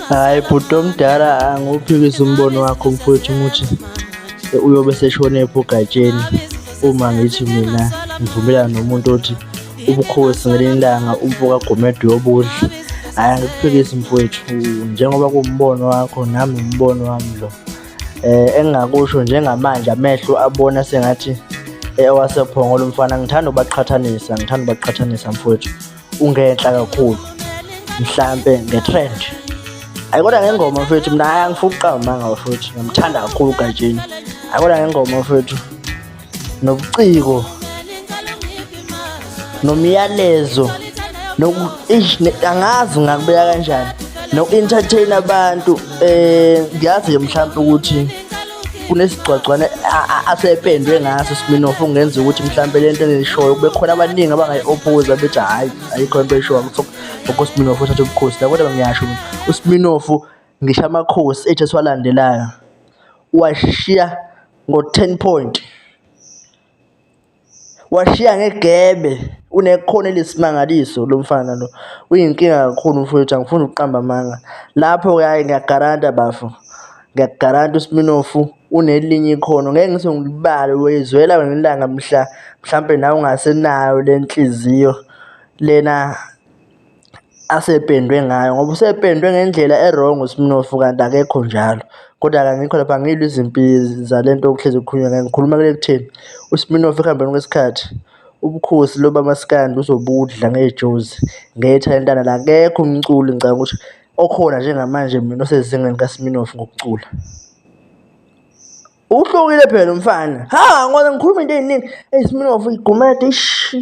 Hhayi bhuti omdala, angiwuphikisi umbono wakho mfowethu ukuthi uyobe eseshonephi uGatsheni uma ngithi mina ngivumelana nomuntu othi ubukhosi ngelinye ilanga umfo kaGumede uyobudla. Hhayi angikuphikisi mfowethu, njengoba kuwumbono wakho nami umbono wami lo. Engingakusho njengamanje amehlo abona sengathi owasePhongolo umfana ngithanda ukubaqhathanisa, ngithanda ukubaqhathanisa mfowethu. Ungenhla kakhulu mhlampe nge-trend. Hhayi kodwa ngengoma mfethu mina hhayi angifuni ukuqamba amanga bafowethu, ngiyamthanda kakhulu uGatsheni. Hhayi kodwa ngengoma mfethu nobuciko nomyalezo eish angazi ngingakubeka kanjani noku-entertain abantu ngiyazi-ke mhlampe ukuthi kunesigcwagcwane asependwe ngaso Sminoff okungenza ukuthi mhlampe lento engiyishoyo kube khona abaningi abangayi-ophoza bethi hhayi ayikho into oyishoyo ngokuSminoff uthatha ubukhosi la, kodwa ngiyasho mina uSminoff ngisho amakhosi ethu esiwalandelayo uwashiya ngo-ten point. Washiya ngegebe, unekhono eliyisimangaliso lo mfana lo. Uyinkinga kakhulu mfowethu, angifuni ukuqamba amanga. Lapho-ke hhayi ngiyakugaranta bafo, ngiyakugaranta uSminoff unelinye ikhono. Ngeke ngize ngilibale, uyoyizwela ngelinye ilanga mhla mhlampe nawe ungasenayo le nhliziyo lena asependwe ngayo ngoba usependwe ngendlela e-wrong uSminofu kanti akekho njalo. Kodwa-ke angikho lapha, angilwi izimpi zale nto okuhlezi kukhulunywa ngayo, ngikhuluma kule ekutheni uSminofu ekuhambeni kwesikhathi ubukhosi lobu bamaskandi uzobudla ngejozi, ngethalente analo. Akekho umculi ngicabanga ukuthi okhona njengamanje mina osezingeni likaSminofu ngokucula. Uhlukile phela umfana. Ha, ngoba ngikhuluma into ey'ningi. Eyi Sminofu igumede eish.